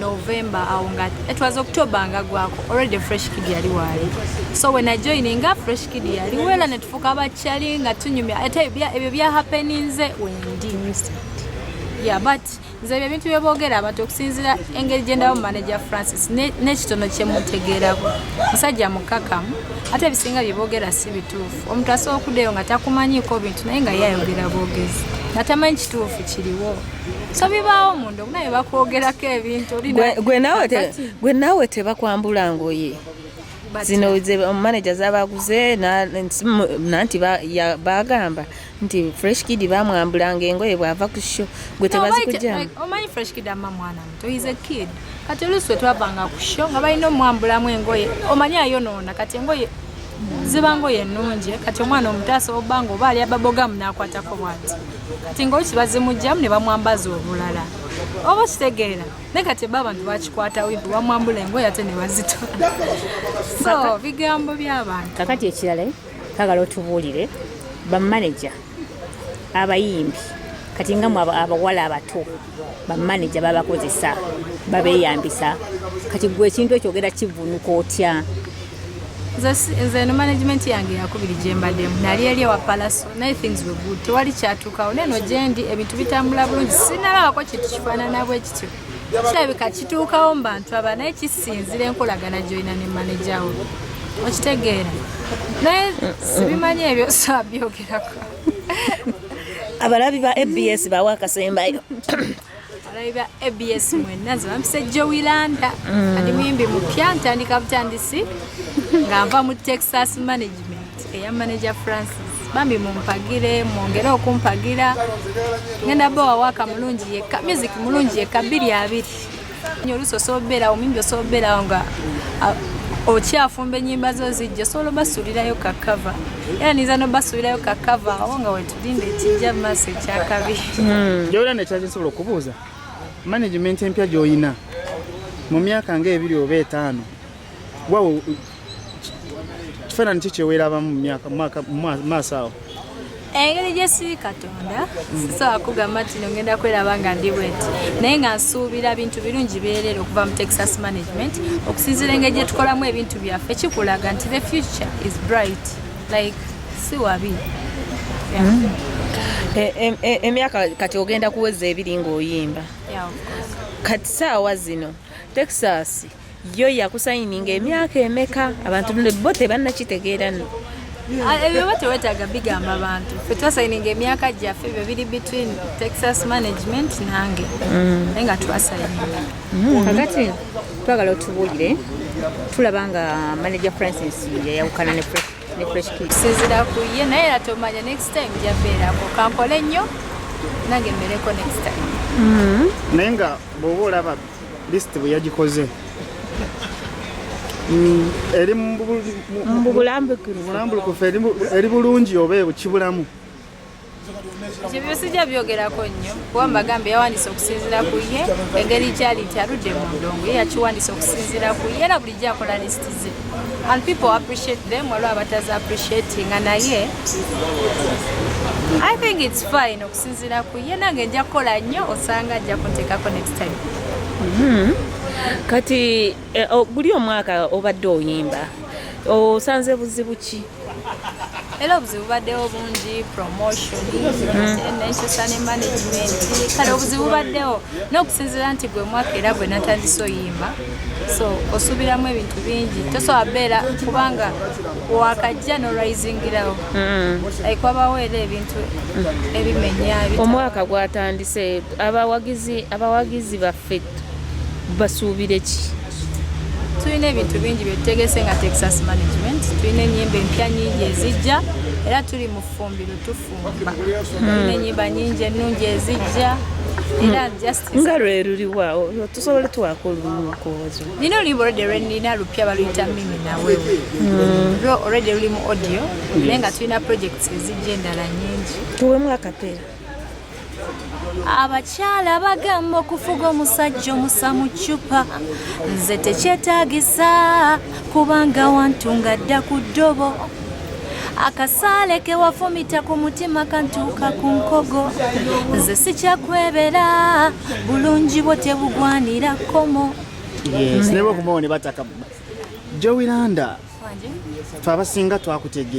November awo, nga it was October nga gwako, already Fresh Kid yali waali. So when I joininga, Fresh Kid yali wela, netufuuka abakyali nga tunyumya. Ate ebyo bya happeninze wendi, yeah, but nze ebyo ebintu byeboogera abantu, okusinziira engeri gye ndaba manager Francis n'ekitono kyemutegeerako, musajja mukakamu, ate ebisinga byeboogera si bituufu. Omuntu asobola okuddayo nga takumanyiiko bintu, naye nga ye ayogera bwogezi nga tamanyi kituufu kiriwo. So bibaawo munda, naye bakwogerako ebintu Gwe naawe tebakwambula ngoye zino ze manager zabaguze nanti bagamba nti Fresh Kid bamwambulanga engoye bw'ava ku show, gwe tebazikugyamu? Omanyi Fresh Kid ama mwana muto, he's a kid. Kati oluusi we twavanga ku show nga balina omwambulamu engoye, omanyi ayonoona. Kati engoye ziba ngoye ennungi, kati omwana omuto asobola obba nga oba alya bubblegum n'akwatako bwati, kati ngaoluusi bazimugyamu ne bamwambaza obulala, oba okitegeera? Naye kati eba abantu bakikwata wivu, bamwambula engoye ate ne bazitwala. So bigambo by'abantu. Kakati ekirala, kagala otubuulire bamaneja abayimbi kati nga mu abawala abato, bamaneja babakozesa, babeeyambisa. Kati gwe ekintu ekyo ogenda kivunuka otya? Nze eno management yange yakubiri gye mbaddemu. Nali eri ewa Palaso, naye things were good, tewali kyatuukawo. Neno gyendi ebintu bitambula bulungi, sinalabako kintu kifaanana bwe kityo. Kirabika kituukawo mu bantu aba, naye kisinzira enkolagana gyolina ne manager wo, okitegeera? Naye sibimanyi ebyo, sabyogerako. Abalabi ba ABS bawa akasembayo. Abalabi ba ABS mwenna, nze bampise Jowy Landa, andi muyimbi mupya, ntandika butandisi nga nva mu Texas Management eya manager Francis. Bambi mumpagire, mwongere okumpagira. Ngenda bawa waka mulungi yekka, music mulungi yekka 20. Oluusi osobola obeerawo omuyimbi, osobola obeerawo nga okyafumba ennyimba zo zijja, osobola obasuulirayo ka cover, era niza nobasuulirayo ka cover awo nga wetulinda ekijja mu maaso ekyakabi. Jowy Landa, ekyaki nsobola okubuuza, management empya gy'oyina mu myaka nga 2 oba 5, wawe kifaananyi ki kyeweerabamu mu myaka mu maaso awo? Engeri gye siri Katonda, sisobola kugamba nti no ngenda kweraba nga ndi bweti, naye nga nsuubira bintu birungi byereere okuva mu Texas Management. Okusinziira engeri gye tukolamu ebintu byaffe, kikulaga nti the future is bright, like si wabi. Yeah. Emyaka kati ogenda kuweza 2 ng'oyimba. Yeah, of course. Kati saawa zino Texas yo yakusayininga emyaka emeka? Abantu bo tebannakitegeera nno. Ah, ebyo ba tewetaaga bigamba bantu. Ffe twasayininga emyaka gyaffe, ebyo biri between Texas Management nange, naye nga twasayininga. Kakati twagala otubuulire, tulaba nga manager Francis yayawukana ne Fresh Kid. Kusinziira ku ye, naye era tomanya, next time jabeerako. Kankole nnyo nange mbereko next time. Naye nga bw'oba olaba list bwe yagikoze, eri mu bulambulukufu. Bulambulukufu, eri bulungi oba kibulamu? Ekyo byo sijja byogerako nnyo, kuba mbagambe yawandiise okusinziira ku ye, engeri kyali nti aludde mu ndongo, ye yakiwandiisa okusinziira ku ye, era bulijjo akola list ze and people appreciate them, waliwo abatazi appreciatinga, naye I think it's fine okusinziira ku ye. Nange nja kukola nnyo, osanga ajja kunteekako next time. Kati guli omwaka obadde oyimba, osanze buzibu ki? Era obuzibu bubaddewo bungi, promotion nenkyusa ne management. Kale obuzibu bubaddewo n'okusinziira nti gwe mwaka era gwe natandise oyimba, so osuubiramu ebintu bingi, tosobola beera kubanga wakajja norisingirawo, like wabawo era ebintu ebimenya. Omwaka gwatandise, abawagizi baffe basuubire ki? Tulina ebintu bingi byetutegese nga Texas Management. Tulina enyimba empya nyingi ezijja, era tuli mu ffumbiro tufumba. Tulina enyimba nyingi ennungi ezijja, era just Nga lwe luliwaawo, tusobole tuwaako olumukozo? Nina oluyimba already lwenina lupya, baluyita Mimi Nawewe. Lwo already luli mu audio, naye nga tulina projects ezijja endala nyingi. Tuwemu akapeera. Abakyala bagamba okufuga omusajja omusa mu ccupa. Nze tekyetaagisa, kubanga wantu nga dda ku ddobo. Akasaale ke wafumita ku mutima kantuuka ku nkogo. Nze sikyakwebera, bulungi bwo tebugwanira kkomo. Yes, ne bwokumawo ne bataka. Jowy Landa, fe abasinga twakutegeera.